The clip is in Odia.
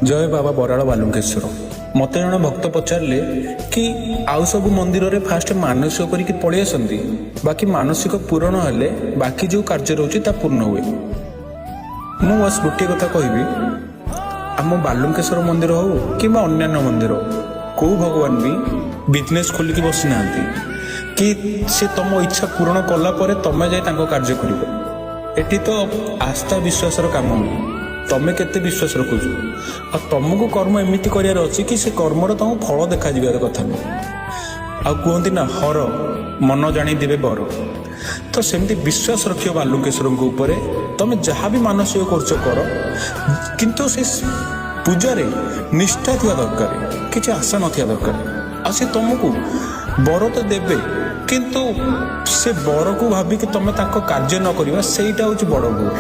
ଜୟ ବାବା ବରାଳ ବାଲୁଙ୍କେଶ୍ୱର। ମୋତେ ଜଣେ ଭକ୍ତ ପଚାରିଲେ କି ଆଉ ସବୁ ମନ୍ଦିରରେ ଫାଷ୍ଟ ମାନସିକ କରିକି ପଳେଇ ଆସନ୍ତି, ବାକି ମାନସିକ ପୂରଣ ହେଲେ ବାକି ଯେଉଁ କାର୍ଯ୍ୟ ରହୁଛି ତା ପୂର୍ଣ୍ଣ ହୁଏ। ମୁଁ ବାସ୍ ଗୋଟିଏ କଥା କହିବି, ଆମ ବାଲୁଙ୍କେଶ୍ୱର ମନ୍ଦିର ହଉ କିମ୍ବା ଅନ୍ୟାନ୍ୟ ମନ୍ଦିର ହଉ, କୋଉ ଭଗବାନ ବି ବିଜନେସ୍ ଖୋଲିକି ବସିନାହାନ୍ତି କି ସେ ତମ ଇଚ୍ଛା ପୂରଣ କଲା ପରେ ତମେ ଯାଇ ତାଙ୍କ କାର୍ଯ୍ୟ କରିବ। ଏଠି ତ ଆସ୍ଥା ବିଶ୍ୱାସର କାମ ହୁଏ। ତମେ କେତେ ବିଶ୍ୱାସ ରଖୁଛ ଆଉ ତମକୁ କର୍ମ ଏମିତି କରିବାର ଅଛି କି ସେ କର୍ମର ତମକୁ ଫଳ ଦେଖାଯିବାର କଥା ନୁହେଁ। ଆଉ କୁହନ୍ତି ନା, ହର ମନ ଜାଣି ଦେବେ ବର। ତ ସେମିତି ବିଶ୍ୱାସ ରଖିବ ବାଲୁଙ୍କେଶ୍ୱରଙ୍କ ଉପରେ। ତମେ ଯାହା ବି ମାନସିକ କରୁଛ କର, କିନ୍ତୁ ସେ ପୂଜାରେ ନିଷ୍ଠା ଥିବା ଦରକାର, କିଛି ଆଶା ନଥିବା ଦରକାର। ଆଉ ସେ ତମକୁ ବର ତ ଦେବେ, କିନ୍ତୁ ସେ ବରକୁ ଭାବିକି ତମେ ତାଙ୍କ କାର୍ଯ୍ୟ ନ କରିବା, ସେଇଟା ହଉଛି ବଡ଼ ଭୁଲ।